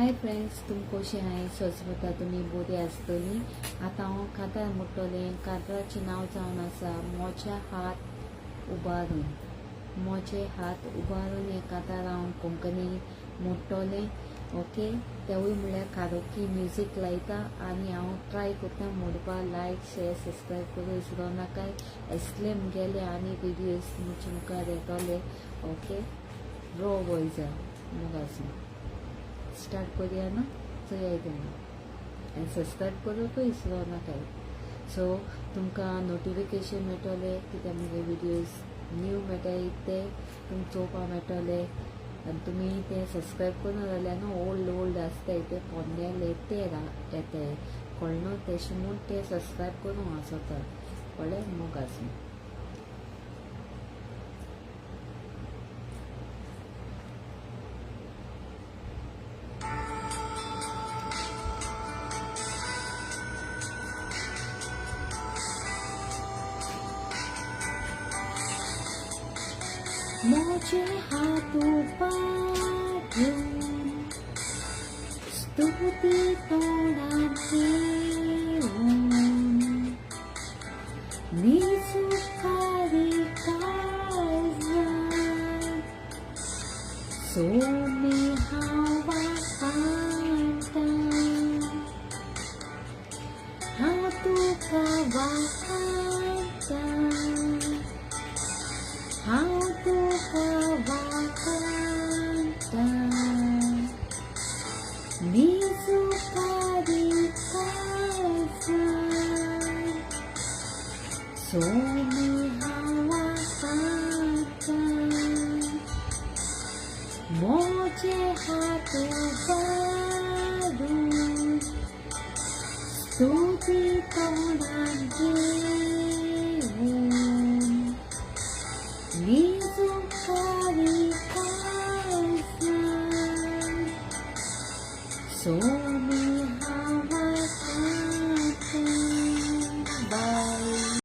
Hi friends, तुम कशें आहाय? सोजमता तुमी बरी आसतली. आतां हांव कांतार म्हणटलें. कांताराचें नांव जावन आसा म्हजे हात उबारून. म्हजे हात उबारून हें कांतार हांव कोंकणी म्हणटलें. ओके, तेवूय म्हणल्यार कारोकी म्युजीक लायता आनी हांव ट्राय करता म्हणपा. लायक, शेर, सबस्क्रायब करूं विसरो नाकाय. असले मुगेले आनी विडियोज तुमचे मुखार येतले. ओके, रो वॉयजार मोग आसूं. स्टार्ट करुया ना, चोयाय तेन्ना आनी सबस्क्रायब करूंकूय विसरो नाकाय. सो तुमकां नोटिफिकेशन मेळटलें कित्याक मुगे विडियोज न्यू मेळटाय ते तुमकां चोवपाक मेळटले. आनी तुमी ते सबस्क्रायब करूं जाल्यार न्हू ओल्ड ओल्ड आसताय ते पोन्नेले ते येताय, कळ्ळें न्हू? तेशें म्हूण ते सबस्क्रायब करूं आसता, कळ्ळें? मोग आसूं. म्हजे हात उबारून स्तुती तोंडान घेवन निजुकारी काळजान सोमे हांव वाखाणटा. हांव तुका वाखाणटा, हांव तुका वाखाणटा, निजुकारी काळजान सोमे हांव वाखाणटा. म्हजे हात उबारून स्तुती तोंडान घेवन निजुकारी काळजान सोमे